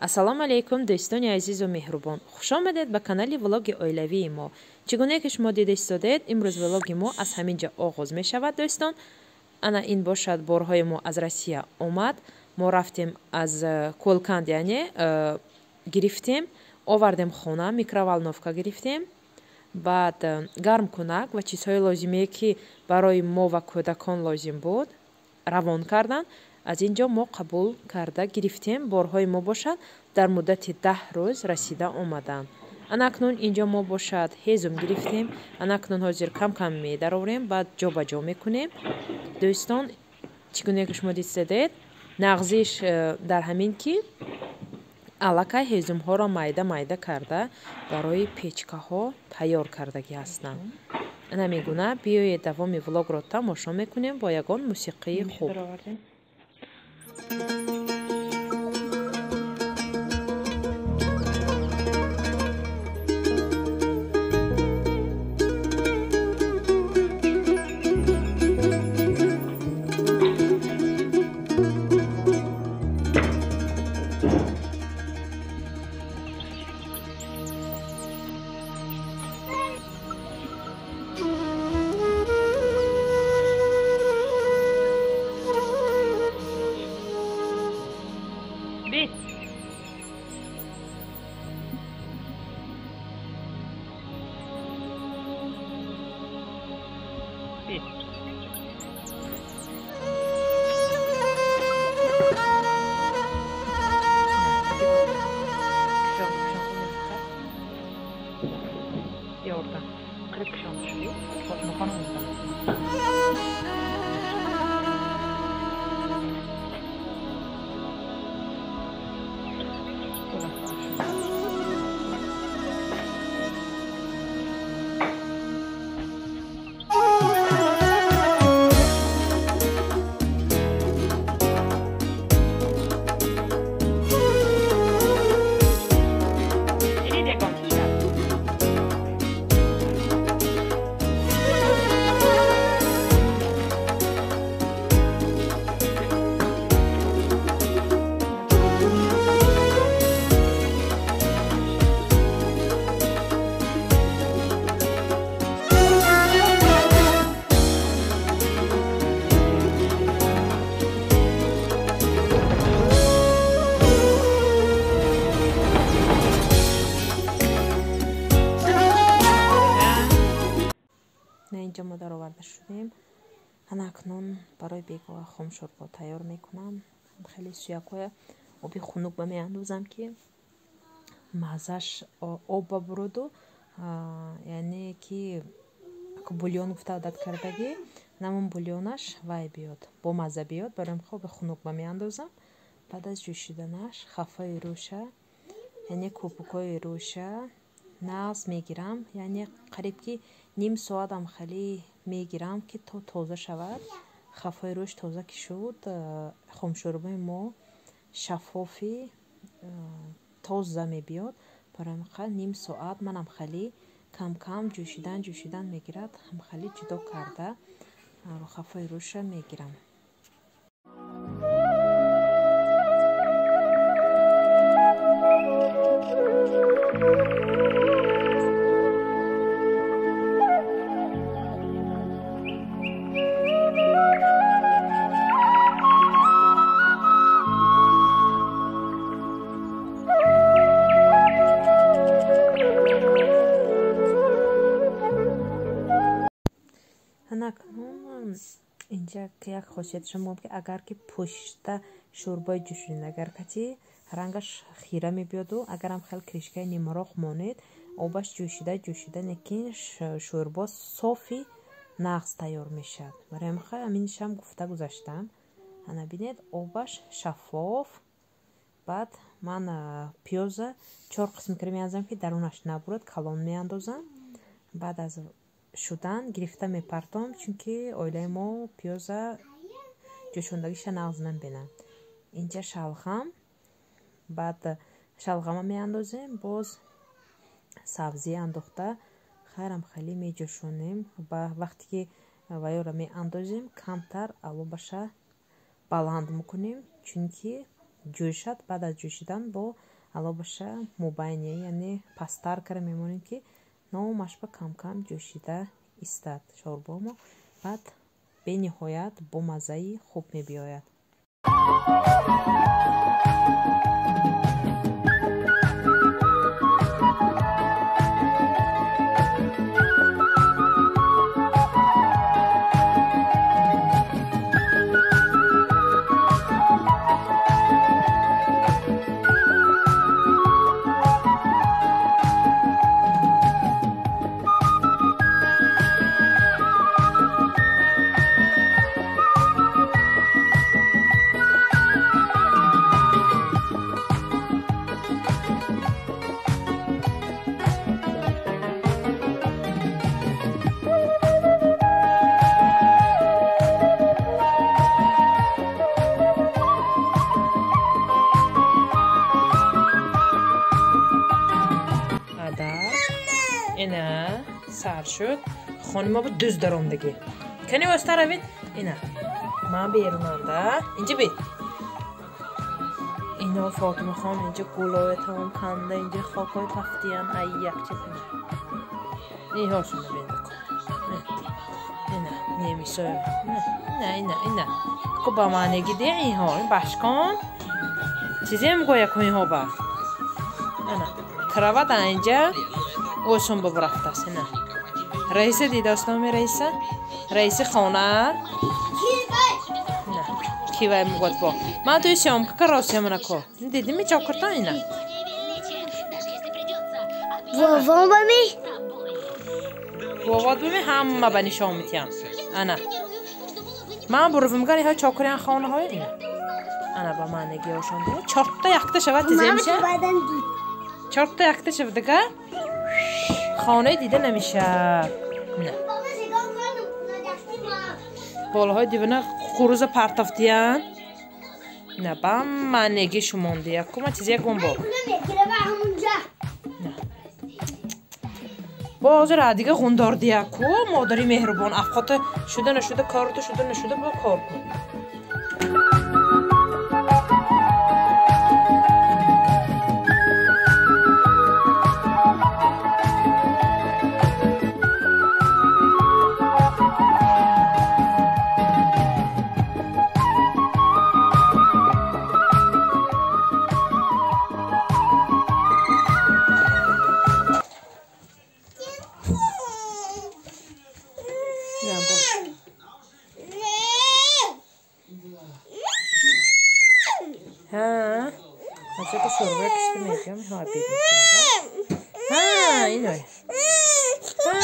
Ассалому алайкум, дӯстони азизу меҳрубон. Хуш омадед ба канали влоги оилавии мо. Чӣ гуна ки шумо дида истодед, имрӯз влоги мо аз ҳамин ҷо оғоз мешавад, дӯстон. Ана ин бошад борҳои мо аз Россия омад. Мо рафтем аз Колканд, яъне гирифтем, овардем хона, микроволновка гирифтем. Баъд гармкунак ва чизҳои лозимие ки барои мо ва кӯдакон лозим буд, равон карданд. Аз ин ҷо мо қабул карда гирифтем. Борҳои мо бошад дар муддати 10 рӯз расида омаданд. Анакнун ин ҷо мо бошад ҳезум гирифтем. Анакнун ҳозир кам-кам медарорем, баъд ҷо ба ҷо мекунем. Дӯстон, чӣ гуна ки шумо дидед, нағзиш дар ҳамин ки аллакай ҳезумҳоро майда-майда карда барои печкаҳо тайёр кардагӣ ҳастанд. Ана мегуна биёед давоми влогро тамошо мекунем бо ягон мусиқии хуб. Инҷо мо дароварда шудем. Анакнун барои бегоҳ хомшӯрбо тайёр мекунам. Хеле сӯякҳоя оби хунук ба меандозам, ки маззаш об ба буроду, яъне ки бульон гуфта одат кардагӣ, намон бульонаш вай биёд, бо мазза биёд. Барои оби хунук ба меандозам. Баъд аз ҷӯшиданаш хафаи рӯша, яъне кӯпукҳои рӯша нағз мегирам, яъне қариб ки ним соатам хеле мегирам, ки то тоза шавад. Хафаи рӯш тоза ки шуд, хомшӯрбои мо шаффофи тоза мебиёд. Барои ним соат манам хеле кам-кам ҷӯшидан ҷӯшидан мегирад, ҳам хеле ҷудо карда хафаи рӯша мегирам. Инҷа як хосияташо мегӯям, ки агар ки пӯшта шӯрбои ҷӯшонед, агар кати рангаш хира мебиёду, агарам хел кришкаи нимроқ монед, обаш ҷӯшида ҷӯшида, лекин шӯрбо софи нағз тайёр мешавад. Барои ҳаминшам гуфта гузаштам. Ана бинед, обаш шаффоф. Баъд ман пиёза 4 қисм кара меандозам, ки дарунаш набурад, калон меандозам. Баъд аз шудан гирифта мепартом, чунки оилаи мо пиёза ҷӯшондагиша нағз намебинад. Инҷа шалғам, баъд шалғама меандозем, боз сабзӣ андохта хайрам хеле меҷӯшонем. Ба вақте ки ваёра меандозем, камтар алобаша баланд мекунем, чунки ҷӯшад. Баъд аз ҷӯшидан бо алобаша мубайне, яъне пасттар кара мемонем, ки номаш ба кам-кам ҷӯшида истад шорбомо. Баъд бениҳоят бо маззаи хуб мебиёяд. Ина сар шуд. Хонима бу дуз даромдагӣ. Кани оста равед. Ина ман берунанда. Инҷа бит. Ино Фотимахон инҷа гулои тамом канда, инҷа хокҳои тафтиян, ай якча. Иҳошуна биндако. Ина немисоя. Ина ина ина. Ко ба манеги де иҳо, ин башкон. Чизе мегӯя ко иҳо ба. Ана крават инҷа осон бабрафтааст. Ина раиса дидастоми раиса, раиси хона. На кивай мегӯяд бо ман туи съёмка каросиям ко дидими чокуртан ина. Вовон ба ми? Вовот ба ми ҳама ба нишон метиҳам. Ана ман бурувимгар иҳо чокурян хонаҳои ина. Ана ба ман негиҳошон чорта якта шавад тизе меша. Чорта якта шавад дига хонаи дида намешавад. На болоҳои дивана кукуруза партофтиян. На ба манеги шумондия. Кума чизе ягон бо. Бо ҳозир дига ғундордия ку модари меҳрубон афқота шуда нашуда корто шуда нашуда бо кор кун. Ҳа, шӯрба кишта мегӯям, ҳа бед мекунад. Ҳа, иной. Ҳа.